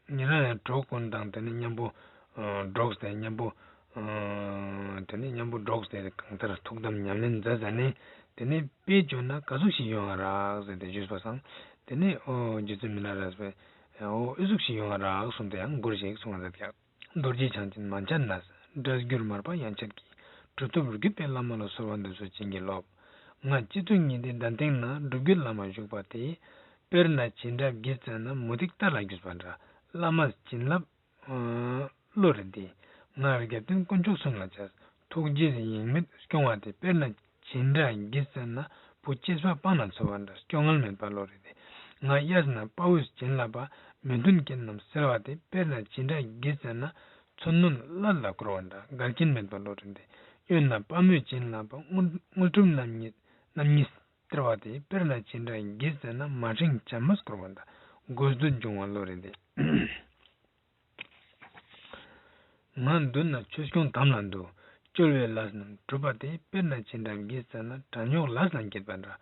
ཉེ་རང་ཡང་གྲོགས་ཀུན་དང་དེ་ནི་མཉམ་པོ་འགྲོགས་ཏེ་མཉམ་པོ་དེ་ནི་མཉམ་པོ་འགྲོགས་ཏེ་གང་ལྟར་ཐུགས་དམ་ཉམས་ལེན་མཛད་ཟ་ནི་དེ་ནི་དཔེ་བརྗོད་ན་ག་ཟུག་ཞིག་ཡོང་ང་རག་ཟེར་ཏེ་ཞུས་པ་སང་དེ་ནི་འོ་རྗེ་བཙུན་མི་ལ་རས་པས་འོ་ཨི་ཟུག་ཞིག་ཡོང་ང་རག་གསུངས་ཏེ་ཡང་མགུར་ཞིག་གསུངས་ཟེར་ཀྱག། རྡོ་རྗེ་འཆང་ཆེན་མན་ཆད་ནས། སྒྲ་བསྒྱུར་མར་པ་དབྱངས་འཆད་ཀྱིས། གྲུབ་ཐོབ་བརྒྱུད་པའི་བླ་མ་ལ། གསོལ་བ་འདེབས་སོ་བྱིན་གྱིས་རློབས། ང་སྤྱི་གཙུག་ཉི་ཟླའི་གདན་སྟེང་ན། སྒྲུབ་བརྒྱུད་བླ་མ་བཞུགས་པ་དེ། དཔེར་ན་བྱིན་རླབས་བགྱིས་ཙ་ན། མུ་ཏིག་རྟ་ལ་གྱུར་པ་འདྲ། བླ་མ་བྱིན་རླབས་བློ་རེད་དེ། ང་རྒྱབ་རྟེན་དཀོན་མཆོག་གསུམ་ལ་བྱས། ཐུགས་རྗེས་ཡེངས་མེད་སྐྱོང་བ་དེ། དཔེར་ན་བྱིན་རླབས་བགྱིས་ཙ་ན། བུ་གཅེས་པ་སྤང་ན་འཚོ་བ་འདྲ། སྐྱོ་ངལ་མེད་པ་བློ་རེད་དེ། ང་གཡས་ན་དཔའ་བོས་བྱིན་བརླབས་པ། མི་མཐུན་རྐྱེན་རྣམས་སེལ་བ་དེ། དཔེར་ན་བྱིན་རླབས་བགྱིས་ཙ་ན། མཚོན་རྣོན་སླར་ལ་བསྐོར་བ་འདྲ། འགལ་རྐྱེན་མེད་པ་བློ་རེད་དེ། གཡོན་ན་དཔའ་མོས་བྱིན་བརླབས་པ། དངུལ་དངུལ་ཕྲུམ་རྣམ་གཉིས་རྣམ་གཉིས་སྟེར་བ་དེ། དཔེར་ན་བྱིན་རླབས་བགྱིས་ཙ་ན། མ་ཕྲེང་བྱ་མ་བསྐོར་བ་འདྲ། དགོས་འདོད་འབྱུང་བ་བློ་རེད་དེ། ང་མདུན་ན་ཆོས་སྐྱོང་དམ་ལ་འདུ། བཅོལ་བའི་ལས་རྣམས་སྒྲུབ་པ་དེ། དཔེར་ན་བྱིན་རླབས་བགྱིས་ཙ་ན། དགྲ་སྙོགས་ལས་ལ་འགྱེད་པ་འདྲ།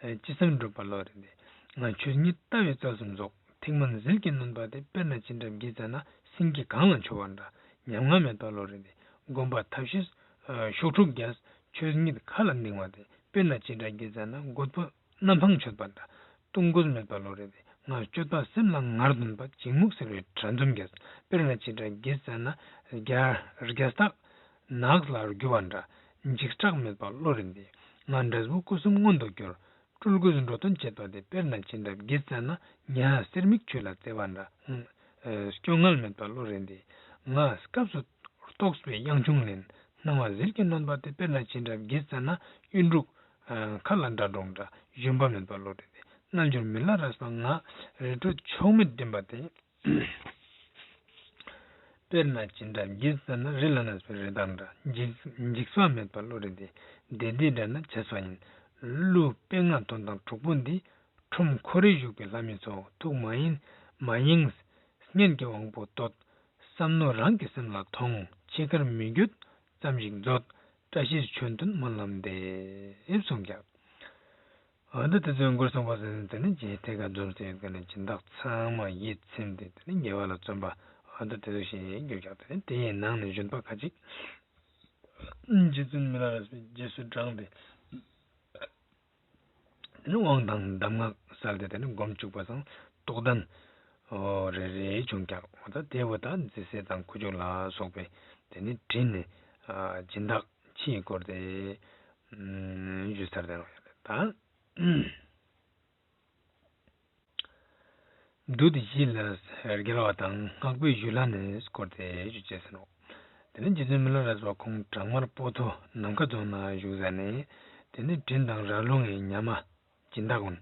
ཨེ་ཅི་བསམ་འགྲུབ་པ་བློ་རེད་དེ། ང་ཆོས་ཉིད་ལྟ་བའི་རྩལ་གསུམ་རྫོགས། ཐེག་དམན་ཟིལ་གྱིས་གནོན་པ་དེ། དཔེར་ན་བྱིན་རླབས་བགྱིས་ཙ་ན། སེང་གེ་གངས་ལ་མཆོང་བ་འདྲ། ཉམ་ང་མེད་པ་བློ་རེད་དེ། སྒོམ་པ་ཐབས་ཤེས་ཨེ་ཤོག་དྲུག་རྒྱས། ཆོས་ཉིད་མཁའ་ལ་ལྡིང་བ་དེ། དཔེར་ན་བྱིན་རླབས་བགྱིས་ཙ་ན། རྒོད་པོ་གནམ་འཕང་མཆོད་པ་འདྲ། གཏོང་དགོས་མེད་པ་བློ་རེད་དེ། ང་སྤྱོད་པ་སེམས་ལ་ངར་འདོན་པ། གཅིག་མུག་སེལ་བའི་དྲན་འཛུམ་རྒྱས། དཔེར་ན་བྱིན་རླབས་བགྱིས་ཙ་ན། རྒྱ་རྒྱ་སྟག་ནགས་ལ་རྒྱུ་བ་འདྲ། འཇིགས་སྐྲག་མེད་པ་བློ་རེད་དེ། ང་འབྲས་བུ་སྐུ་གསུམ་མངོན་དུ་གྱུར། སྤྲུལ་སྐུས་འགྲོ་དོན་བྱེད་པ་དེ། དཔེར་ན་བྱིན་རླབས་བགྱིས་ཙ་ན། ཉ་གསེར་མིག་ཆུ་ལ་རྩེ་བ་འདྲ། སྐྱོ་ངལ་མེད་པ་བློ་རེད་དེ། ང་སྐབས་སུ་རྟོགས་པའི་དབྱངས་ཆུང་ལེན། སྣང་བ་ཟིལ་གྱིས་གནོན་པ་དེ། དཔེར་ན་བྱིན་རླབས་བགྱིས་ཙ་ན། གཡུ་འབྲུག་མཁའ་ལ་འདྲ་འགྲོ་འདྲ། བཞོན་པ་མེད་པ་བློ་རེད་དེ། རྣལ་འབྱོར་མི་ལ་རས་པ་ང་། རི་ཁྲོད་ཕྱོགས་མེད་འདྲེན་པ་དེ། དཔེར་ན་བྱིན་རླབས་བགྱིས་ཙ་ན། རི་ལ་གནས་པའི་རི་དྭགས་འདྲ། འཇིགས་འཇིགས་པ་མེད་པ་བློ་རེད་དེ། བདེ་བདེ་འདྲ་ན་བྱས་པ་ཡིན། གླུ་དཔེ་ལྔ་དོན་དང་དྲུག་པོ་འདི། ཁྲོམ་ཁོ་རེ་བཞུགས་པའི་ལྷ་མི་ཚོ། ཐུགས་མ་ཡེངས་མ་ཡེངས་སྙན་གྱི་དབང་པོ་བསྟོད། བསམ་མནོ་རང་གི་སེམས་ལ་ཐོངས། འཆི་ཁར་མི་འགྱོད་ཙམ་ཞིག་མཛོད། བཀྲ་ཤིས་ཆོས་མཐུན་སྨོན་ལམ་འདེབས། གསུངས་ཀྱག། འོ་ད་དེ་ཚོའི་མགུར་གསུངས་པ་ཟེར་ནས་དེ་ནི་རྗེ་ཐེག་མཁན་འཛོམས་ཏེ་ཡོད་མཁན་ནི་སྦྱིན་བདག་ཚང་མ་ཡིད་ཚིམ་སྟེ་དེ་ནི་དགེ་བ་ལ་བརྩོན་པ་འོ་ད་དེ་ཚོ་ཞིག་གྱུར་ཀྱག། དེ་ནི་དེ་ཡི་ནང་ནས་གཞོན་པ་ཁ་ཅིག་རྗེ་བཙུན་མི་ལ་རས་པའི་རྗེས་སུ་འབྲངས་ཏེ། དེ་ནི་དབང་དང་གདམས་ངག་ སལ་ཏེ་དེ་ནི་སྒོམ་བཅུག་པ་སང་རྟོགས་ལྡན་འོ་རེ་རེ་བྱུང་ཀྱག། འོ་ད་དེ་བོ་ད་མཛེས་སེ་དང་ཁུ་བྱུག་ལ་སོགས་པའི་དེ་ནི་དྲིན་ནི་ཨ་སྦྱིན་བདག་ཕྱི་ཡི་སྐོར་ཏེ་ཨུམ་ཞུས་ཚར་ཏེ་ནོག་ཡ་ལེ། ད་བདུད་བཞི་ལ་རྒྱལ་བ་དང་། སྔགས་པའི་ཞུ་ལྷ་ནི་སྐོར་ཏེ་ཞུ་ཅེས་ཟེར་ནོག། དེ་ནི་རྗེ་བཙུན་མི་ལ་རས་པ་ཁོང་བྲག་དམར་སྤོ་ཐོ་ནམ་མཁའ་རྫོང་ན་བཞུགས་ཟ་ནེ་དེ་ནི་དྲིན་དང་ར་ལུང་ངི་ཉ་མ་སྦྱིན་བདག་གུན་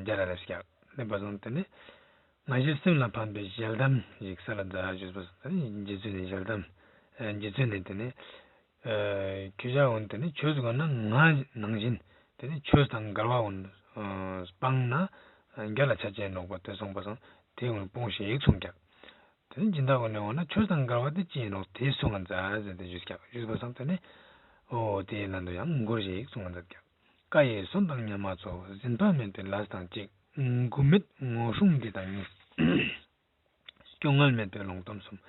མཇལ་ལ་སླེབས་ཀྱག། སླེབས་པ་སང་དེ་ནི་ང་ཞའི་སེམས་ལ་ཕན་པའི་ཞལ་གདམས་ཤིག་སལ་ལ་མཛད་ཞུས་པ་སང་དེ་ནི་རྗེ་བཙུན་ནི་ཞལ་གདམས་རྗེ་བཙུན་ནི་དེ་ནི་ཨ་ཁྱོ་ཞ་གུན་དེ་ནི་ཆོས་གུན་ན་ང་ནང་བཞིན་དེ་ནི་ཆོས་དང་འགལ་བ་གུན་ཨ་སྤང་ན་ཨ་རྒྱལ་ལ་ཆ་ཅེས་ནོག་པ་དེ་སོང་པ་སང་དེ་གུན་སྤོང་ཤིག་གསུངས་ཀྱག། དེ་ནི་སྦྱིན་བདག་གུན་ནི་འོ་ན་ཆོས་དང་འགལ་བ་དེ་ཅི་ཡིན་ནོག་དེ་གསུང་ང་མཛད་ཟེར་ཏེ་ཞུས་ཀྱག། ཞུས་པ་སང་དེ་ནི་འོ་དེའི་ལན་དུ་ཡང་མགུར་ཞིག་གསུང་ང་མཛད་ཀྱག། བཀའ་ཡི་སོན་དང་ཉ་མ་ཚོ། ཟིན་པ་མེད་པའི་ལས་དང་གཅིག། མགུ་མེད་ངོ་སྲུང་འདི་དང་གཉིས། སྐྱོ་ངལ་མེད་པའི་ལོང་གཏམ་གསུམ།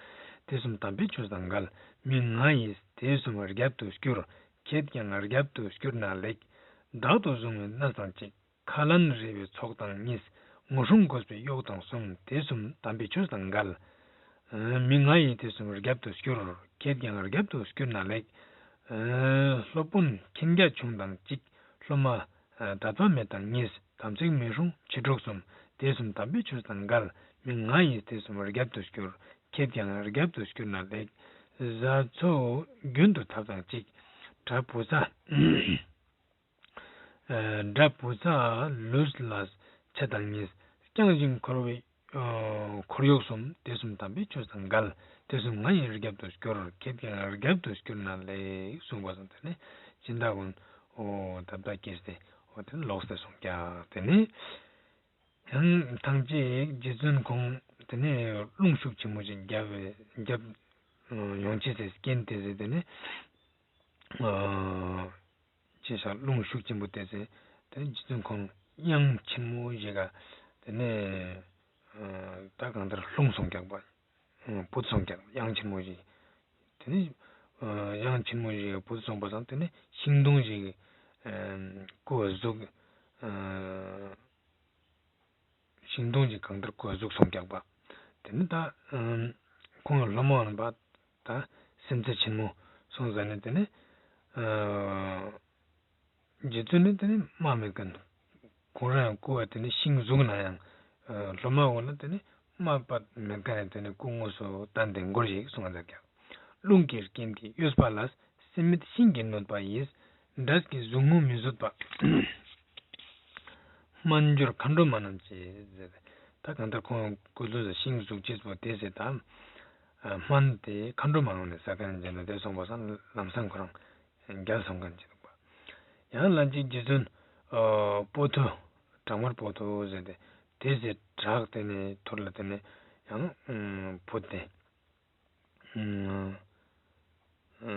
དེ་གསུམ་དམ་པའི་ཆོས་དང་འགལ། མི་ང་ཡིས་དེ་གསུམ་རྒྱབ་ཏུ་བསྐྱུར། ཁྱེད་ཀྱང་རྒྱབ་ཏུ་བསྐྱུར་ན་ལེགས། བདག་ཏུ་བཟུང་བའི་གནས་དང་གཅིག། ཁ་ལན་རེ་བའི་ཚོགས་དང་གཉིས། ངོ་སྲུང་དགོས་པའི་གཡོག་དང་གསུམ། དེ་གསུམ་དམ་པའི་ཆོས་དང་འགལ། མི་ང་ཡིས་དེ་གསུམ་རྒྱབ་ཏུ་བསྐྱུར། ཁྱེད་ཀྱང་རྒྱབ་ཏུ་བསྐྱུར་ན་ལེགས། སློབ་དཔོན་མཁྱེན་རྒྱ་ཆུང་དང་གཅིག། སློབ་མ་དད་པ་མེད་དང་གཉིས། དམ་ཚིག་མི་སྲུང་བྱི་ཕྲུག་གསུམ། དེ་གསུམ་དམ་པའི་ཆོས་དང་འགལ། མི་ང་ཡིས་དེ་གསུམ་རྒྱབ་ཏུ་བསྐྱུར། ཁྱེད་ཀྱང་རྒྱབ་ཏུ་བསྐྱུར་ན་ལེགས། བཟའ་ཚོ་རྒྱུན་དུ་ཐབས་དང་གཅིག། དགྲ་བུ་ཚ། དགྲ་བུ་ཚ་ལུས་ལ་ཆ་དང་གཉིས། རྐྱང་ཞིང་འཁོར་བའི་འཁོར་གཡོག་གསུམ། དེ་གསུམ་དམ་པའི་ཆོས་དང་འགལ། དེ་གསུམ་ང་ཡིས་རྒྱབ་ཏུ་བསྐྱུར། ཁྱེད་ཀྱང་རྒྱབ་ཏུ་བསྐྱུར་ན་ལེགས་གསུངས་པ་སང་དེ་ནི་སྦྱིན་བདག་གུན་འོ་དད་པ་སྐྱེས་ཏེ་འོ་དེ་ནི་ལོག་སྟེ་སོང་ཀྱག། དེ་ནི་ཡང་ཐང་ཅིག་རྗེ་བཙུན་ཁོང་དེ་ནི་རླུང་ཤུགས་ཆེན་མོ་ཞིག་རྒྱབ་རྒྱབ་ཡོང་ཅེས་སི་རྐྱེན་དེ་ཟེར་དེ་ནི་ཨ་ཅི་ཞིག་རླུང་ཤུགས་ཆེན་པོ་དེ་ཟེར་དེ་ནི་རྗེ་བཙུན་ཁོང་གཡང་ཆེན་མོ་ཞིག་ག་དེ་ནི་ཨ་ད་གང་ལྟར་ལྷུང་སོང་ཀྱག་པ། བུད་སོང་ཀྱག། གཡང་ཆེན་མོ་ཞིག་དེ་ནི་ཨ་གཡང་ཆེན་མོ་ཞིག་བུད་སོང་པ་སང་དེ་ནི་ཤིང་སྡོང་ཞིག་ཨ་སྐུ་བ་ཟུག་ཨ་ཤིང་སྡོང་ཞིག་གང་ལྟར་སྐུ་བ་ཟུག་སོང་ཀྱག་པ། དེ་ནི་ད་ཨ་ཁོང་གི་སློབ་མ་གུན་པ་ད་སེམས་རྩེ་ཆེན་མོ་སོང་ཟ་ནེ་དེ་ནི་ཨ་རྗེ་བཙུན་ནི་དེ་ནི་རྨ་མེད་མཁན། ཁོང་རང་ཡང་སྐུ་བ་དེ་ནི་ཤིང་ཟུག་ན་ཡང་ཨ་སློབ་མ་གུན་ལ་དེ་ནི་རྨ་བ་མེད་མཁན་ནི་དེ་ནི་སྐུ་དངོས་སུ་བསྟན་ཏེ་མགུར་ཞིག་གསུང་ང་མཛད་ཀྱག། རླུང་གི་རྐྱེན་གྱིས་གཡོས་པ་ལ། སེམས་མེད་ཤིང་གི་གནོད་པ་ཡིས། འབྲས་ཀྱི་ཟུག་རྔུ་མི་བཟོད་པ། སྨན་སྦྱོར་མཁའ་འགྲོ་མ་རྣམས་ཀྱིས་ཟེར། ད་གང་ལྟར་ཁོང་སྐུ་གཟུགས་སུ་ཤིང་ཟུག་ཅེས་པོ་དེ་ཟེར་ད་སྨན་དེ་མཁའ་འགྲོ་མ་རྣམས་ནི་ཟ་མཁན་ཅན་ལ་དེ་སོང་པ་སང་ལམ་སང་ཁོ་རང་རྒྱལ་སོང་མཁན་ཅིག་འདུག་པ། ཡང་ལན་ཅིག་རྗེ་བཙུན་ཨ་སྤོ་ཐོ་བྲག་དམར་སྤོ་ཐོ་ཟེར་ཏེ་དེ་ཟེར་བྲག་དེ་ནི་ཐུར་ལ་དེ་ནི་ཡང་ཨ་བུད་དེ་ཨ་ཨ་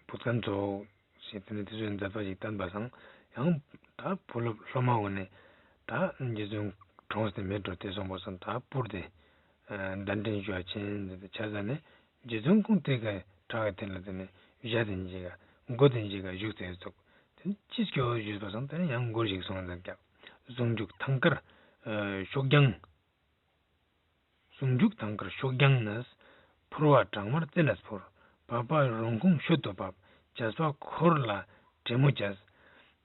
བུད་མཁན་ཚོ་ཞེས་དེ་ནི་དེ་ཚོའི་མཛད་པ་ཞིག་བསྟན་པ་སང་ཡང་ད་བུ་སློབ་སློབ་མ་གུན་ནི་ད་རྗེ་བཙུན་གྲོངས་ཏེ་མེད་འགྲོ་དེ་སོང་པ་སང་ད་སྤུར་ཏེ་ཨ་གདན་འདྲེན་ཞུ་བ་ཆེན་ཟེར་ཏེ་ཆ་ཟ་ནེ་རྗེ་བཙུན་ཁོང་དེ་ག་བྲག་གི་དེ་ལ་དེ་ནི་ཞྭ་དེ་ཞིག་ག་མགོ་དེ་ཞིག་ག་བཞུགས་ཏེ་ཙོགས་དེ་ནི་ཅི་སྐྱོ་ཞུས་པ་སང་དེ་ནི་ཡང་མགུར་ཞིག་གསུང་ང་མཛད་ཀྱག། ཟུང་འཇུག་ཐང་དཀར་ཨ་གཤོག་རྒྱང་། ཟུང་འཇུག་ཐང་དཀར་གཤོག་རྒྱང་ནས། ཕུར་བ་བྲག་དམར་རྩེ་ནས་འཕུར། བབས་པ་རོང་ཁུང་ཤོད་དུ་བབས། བྱས་པ་འཁོར་ལ་དྲེད་མོ་བྱས།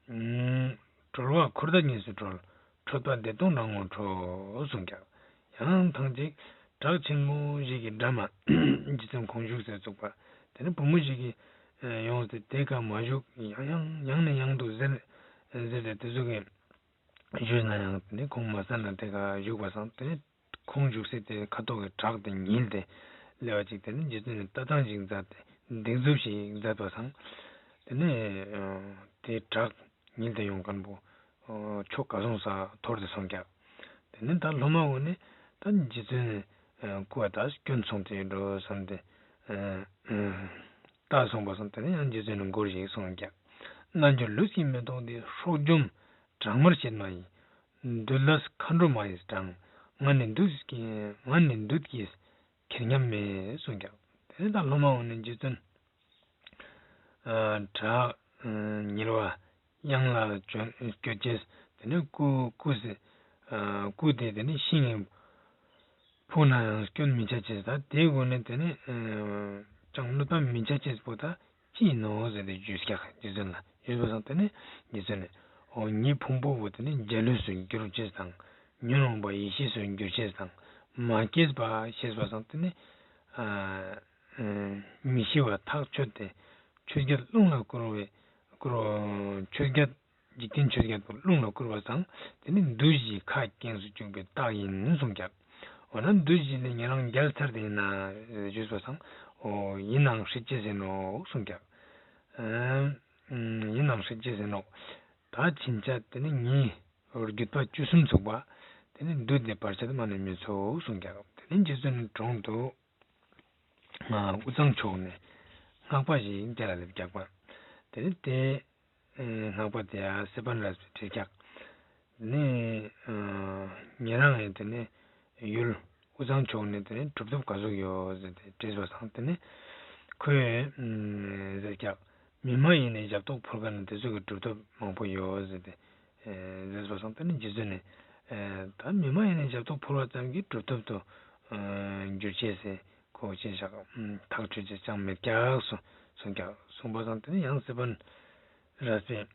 ཨུམ། གྲོལ་བ་འཁོར་འདས་གཉིས་སུ་གྲོལ། འཕྲོད་པ་བདེ་སྟོང་རང་ངོ་འཕྲོད། གསུངས་ཀྱག། ཡང་ཐང་ཅིག་བྲག་ཆེན་མོ་ཞིག་གི་འགྲམ་མ་རྗེ་བཙུན་ཁོང་བཞུགས་སའི་ཚུགས་པ། དེ་ནི་བུ་མོ་ཞིག་གིས་ཡོངས་ཏེ་དེ་ཀ་མ་བཞུགས། ཡང་ཡང་ཡང་ནས་ཡང་དུ་ཟེར་ཟེར་ཏེ་དེ་ཚོ་གི་ཞུས་ན་ཡང་དེ་ནི་ཁོང་མ་ཟ་ན་དེ་ཀ་བཞུགས་པ་སང་དེ་ནི་ཁོང་བཞུགས་སའི་དེ་ཁ་ཐོག་གི་བྲག་དེ་ཉིལ་ཏེ་ལེ་བ་ཅིག་དེ་ནི་རྗེ་བཙུན་ནི་ལྟ་སྟངས་ཤིག་མཛད་དེ་སྡིགས་མཛུབ་ཞིག་མཛད་པ་སང་དེ་ནི་དེ་བྲག་ཉིལ་ཏེ་ཡོང་མཁན་པོ་ཕྱོགས་ག་སོང་ས་འཐོར་ཏེ་སོང་ཀྱག། དེ་ནི་ད་སློབ་མ་གུན་ནི་ད་རྗེ་བཙུན་ནི་སྐུ་བ་ད་སྐྱོན་སོང་སྟེ་འགྲོ་བསམ་སྟེ་ལྟ་སོང་པ་སང་དེ་ནི་ཡང་རྗེ་བཙུན་ནི་མགུར་ཞིག་གསུངས་ཀྱག། རྣལ་འབྱོར་ལུས་ཀྱི་མེ་ཏོག་འདི། སྲོག་འཇོམས་བྲག་དམར་གཤེད་མ་ཡིས། བདུད་ལས་མཁའ་འགྲོ་མ་ཡིས་དྲངས། ང་ནི་བདུད་ཀྱི་ང་ནི་བདུད་ཀྱི་ཁེར་ཉམས་མེད། གསུངས་ཀྱག། དེ་ནི་ད་སློབ་མ་གུན་ནི་རྗེ་བཙུན་ཨ་བྲག་ཨ་ཉིལ་བ་གཡང་ལ་བྱོན་སྐྱོད་ཅེས་ དེ་ནས་སྐུ་སྐུ་ཟེར་སྐུ་དེ་དེ་ནས་ཤིང་ངི་ཕུག་ན་ཡང་སྐྱོན་མི་ཆ་ཅེས་དང་དེའི་སྒོ་ནས་དེ་ནས་ཅང་གནོད་པ་མི་ཆ་ཅེས་པོ་དང་ཅི་ཡིན་ནོ་ཟེར་ཏེ་ཞུས་ཀྱག་རྗེ་བཙུན་ལ། ཞུས་པ་སང་དེ་ནས་རྗེ་བཙུན་ནས་འོ་ངའི་ཕུང་པོ་བོ་དེ་ནས་འཇའ་ལུས་སུ་འགྱུར་ཅེས་དང་ཉོན་མོངས་པ་ཡེ་ཤེས་སུ་འགྱུར་ཅེས་དང་མ་སྐྱེས་པ་ཞེས་པ་སང་དེ་ནས་མི་ཤི་བ་ཐག་ཆོད་དེ་ཆོས་བརྒྱད་རླུང་ལ་བསྐུར་བའི་བསྐུར་ཆོས་བརྒྱད་འཇིག་རྟེན་ཆོས་བརྒྱད་པོ་རླུང་ལ་བསྐུར་བ་དང་དེ་ནི་བདུད་བཞིའི་ཁ་སྐེངས་སུ་བཅུག་པའི་རྟགས་ཡིན་གསུངས་ཀྱག་འོ་ན་བདུད་བཞི་ནི་ཉེ་རང་རྒྱལ་ཚར་ཏེ་ཡིན་ན་ཞུས་པ་སང་འོ་ཡིན་ནའང་སྲིད་ཅེས་ཟེར་ནོག་གསུངས་ཀྱག་ཡིན་ནའང་སྲིད་ཅེས་ཟེར་ནོག་ད་ཕྱིན་ཆད་དེ་ནི་ངའི་རྒྱུད་པ་བཅུ་གསུམ་ཚུགས་པ་དེ་ནི་བདུད་དེ་བར་ཆད་མ་ནི་མི་ཚུགས་གསུངས་ཀྱག་དེ་ནི་རྗེ་བཙུན་དྲུང་དུ་དབུས་གཙང་ཕྱོགས་ནས་སྔགས་པ་ཞིག་རྒྱལ་ལ་ལེབ་རྒྱག་པ། དེ་ནི་དེ་སྔགས་པ་དེ་ཡང་སེ་པན་རས་པའི་ཁྲིར་ཀྱག་དེ་ནི་ཉེ་རང་ཡང་དེ་ནི་ཡུལ་དབུས་གཙང་ཕྱོགས་ནས་དེ་ནི་གྲུབ་ཐོབ་ག་ཟུག་ཡོད་ཟེར་ཏེ་དྲིས་པ་སང་དེ་ནི་ཁོས་ཟེར་ཀྱག་མི་མ་ཡིན་ནི་ཞབས་ཏོག་ཕུལ་མཁན་དེ་ཚོ་གི་གྲུབ་ཐོབ་མང་པོ་ཡོད་ཟེར་ཏེ། ཟེར་བ་སང་དེ་ནི་རྗེ་བཙུན་ནི། ད་མི་མ་ཡིན་ནི་ཞབས་ཏོག་ཕུལ་བ་ཙམ་གྱིས་གྲུབ་ཐོབ་ཏུ་འགྱུར་ཅེས་སི་ཁོ་ཅི་ཞག་ཐག་ཆོད་ཅེས་ཅང་མེད་ཀྱག་གསུངས་ཀྱག་གསུངས་པ་སང་དེ་ནི་ཡང་སེ་པན་རས་པས་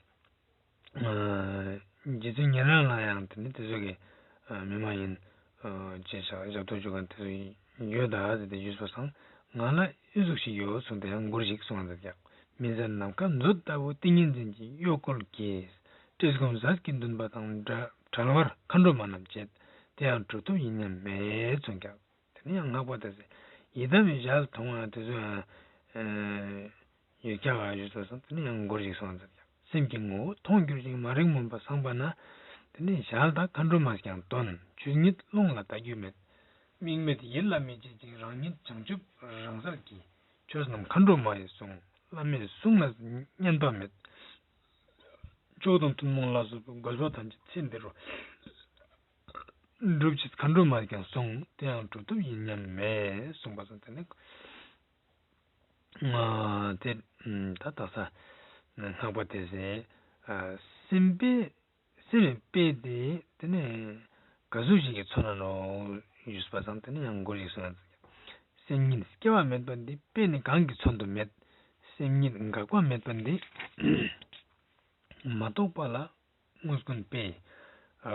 རྗེ་བཙུན་ཉེ་རང་ལ་ཡང་དེ་ནི་དེ་ཚོ་གི་མི་མ་ཡིན་ཅི་ཞག་ཞབས་ཏོག་ཞུ་མཁན་དེ་ཚོ་ཡོད་ད་ཟེར་ཏེ་ཞུས་པ་སང་ང་ལ་ཨི་ཟུག་ཞིག་ཡོད་གསུངས་ཏེ་ཡང་མགུར་ཞིག་གསུངས་ཟེར་ཀྱག་མི་ཟད་ནམ་མཁའ་མཛོད་ལྟ་བུ་ཏིང་ངེ་འཛིན་གྱི་གཡོ་བཀོལ་གྱིས། བཀྲེས་སྐོམ་ཟས་ཀྱི་འདུན་པ་དང་བྲལ་བར་མཁའ་འགྲོ་མ་རྣམས་བྱེད། དེ་ཡང་གྲུབ་ཐོབ་ཡིན་སྙམ་མེད་གསུངས་ཀྱག་དེ་ནི་ཡང་སྔགས་པ་དེས་ཡི་དམ་ཞལ་མཐོང་བ་དེ་ཚོ་ཡང་ཡོད་ཀྱག་ཞུས་སོ་སོང་། དེ་ནི་ཡང་མགུར་ཞིག་གསུངས་ཟེར་ཀྱག་སེམས་ཀྱི་ངོ་བོ་མཐོང་འགྱུར་ཞིང་མ་རིག་མུན་པ་སངས་པ་ན། དེ་ནི་ཞལ་དང་མཁའ་འགྲོ་མས་ཀྱང་སྟོན། ཆོས་ཉིད་ཀློང་ལ་ལྟ་རྒྱུ་མེད། དམིགས་མེད་ཡིད་ལ་མི་བྱེད་ཅིང་རང་ཉིད་བྱང་ཆུབ་རང་གསལ་གྱི། ཆོས་རྣམས་མཁའ་འགྲོ་མ་ཡིས་གསུངས། བླ་མའི་གསུང་ལ་ཉན་པ་མེད། མཆོག་དང་ཐུན་མོང་ལ་སོགས་པའི་དགོས་པ་ཐམས་ཅད་ཚེ་འདི་རུ་སྒྲུབ་ཕྱིར་མཁའ་འགྲོ་མ་ཡིས་ཀྱང་གསུངས། དེ་ཡང་གྲུབ་ཐོབ་ཡིན་སྙམ་མེད་གསུངས་པ་སོང་། དེ་ནི་དེ་ད་དག་ས་སྔགས་པ་དེས་སེམས་པའི་སེམས་པའི་དཔེ་དེ་དེ་ནི་ག་ཟུག་ཞིག་གི་ཚོད་ན་ནོག་ཞུས་པ་སང་དེ་ནི་ཡང་མགུར་ཞིག་གསུངས། སེམས་ཉིད་སྐྱེ་བ་མེད་པ་འདི། དཔེ་ནི་གང་གིས་མཚོན་དུ་མེད། སེམས་ཉིད་འགག་པ་མེད་པ་འདི། མ་རྟོགས་པ་ལ་དངོས་ཀུན་དཔེ།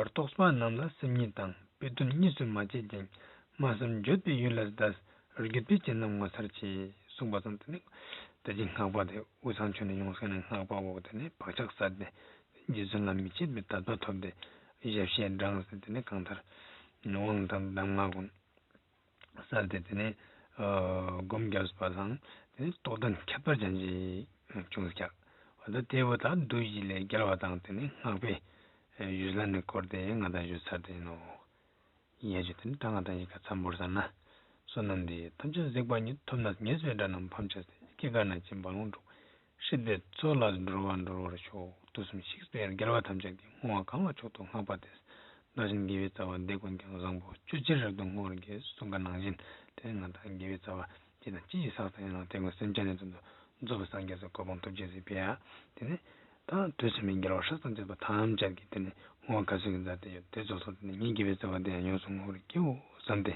རྟོགས་པ་རྣམས་ལ་སེམས་ཉིད་དང་། དཔེ་དོན་གཉིས་སུ་མ་སྐྱེས་ཀྱང་། སྨྲ་བསམ་བརྗོད་པའི་ཡུལ་ལ་འདས། བརྒྱུད་པའི་རྐྱེན་རྣམས་ངོ་མཚར་ཆེ། གསུངས་པ་སོང་། དེ་ནི་ད་ཅི་སྔགས་པ་དེ་དབུས་གཙང་ཕྱོགས་ནས་ཡོང་མཁན་ནི་སྔགས་པ་བོ་དེ་ནི་བག་ཆགས་ཟད་དེ་རྗེ་བཙུན་ལ་མི་ཕྱེད་པའི་དད་པ་ཐོབ་སྟེ་ཞབས་ཕྱི་འབྲངས་ཏེ་དེ་ནི་གང་ལྟར་དབང་དང་གདམས་ངག་ཀུན་སལ་ཏེ་དེ་ནས་སྒོམ་བརྒྱབ་པ་དང་དེ་ནས་རྟོགས་ལྡན་ཁྱད་པར་ཅན་ཞིག་བྱུང་ཀྱག་འོ་ད་དེ་བོ་ད་བདུད་བཞི་ལས་རྒྱལ་བ་དང་དེ་ནས་སྔགས་པའི་ཡུལ་ལ་ནི་བསྐོར་ཏེ་ང་དང་ཞུ་ཚར་ཏེ་ཡིན་ནོག་ཡ་ཇུ་དེ་ནས་ད་ང་དང་ཡི་ག་མཚམས་བོར་ས་ན། བསོད་ནམས་འདི་ཡིས་ཐམས་ཅད་གཟིགས་པ་ཉིད། ཐོབ་ནས་ཉེས་པའི་དགྲ་རྣམས་ཕམ་བྱས་ཏེ། སྐྱེ་རྒ་ན་འཆིའི་རྦ་ཀློང་འཁྲུགས། སྲིད་པའི་མཚོ་ལས་འགྲོ་བ་སྒྲོལ་བར་ཤོག་དུས་གསུམ་གཤེགས་པའི་རྒྱལ་བ་ཐམས་ཅད་ཀྱིས། བསྔོ་བ་གང་ལ་མཆོག་ཏུ་བསྔགས་པ་དེས། བདག་གཞན་དགེ་བའི་རྩ་བ་འདི་ཀུན་ཀྱང་། བཟང་པོ་སྤྱོད་ཕྱིར་རབ་ཏུ་བསྔོ་བར་བགྱི། གསུངས་པ་ནང་བཞིན་དེ་ནས་ང་དང་དགེ་བའི་རྩ་བ་ཅི་དང་ཅི་ཞིག་བསགས་ཏེ་ཡིན་ནོག་དེ་ཀུན་སེམས་ཅན་ནི་དོན་དུ་རྫོགས་པའི་སངས་རྒྱས་སུ་གོ་འཕང་ཐོབ་ཅེས་སི་ཕི་ཡ། དེ་ནས་ད་དུས་གསུམ་པའི་རྒྱལ་བ་སྲས་དང་བཅས་པ་ཐམས་ཅད་ཀྱིས་དེ་ནས་བསྔོ་བ་ག་ཚོད་ཀྱིས་མཛད་དེ་ཡོད་དེ་རྫོགས་སོང་། དེ་ནས་ངའི་དགེ་བའི་རྩ་བ་དེ་ཡང་ཡོངས་སུ་བསྔོ་བར་བགྱིའོ་བསམ་སྟེ།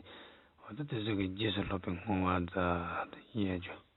འོ་ད་དེ་ཚོ་གི་རྗེས་སུ་སློབ་པའི་བསྔོ་བ་མཛད་དེ་ཡོད་ཇུ།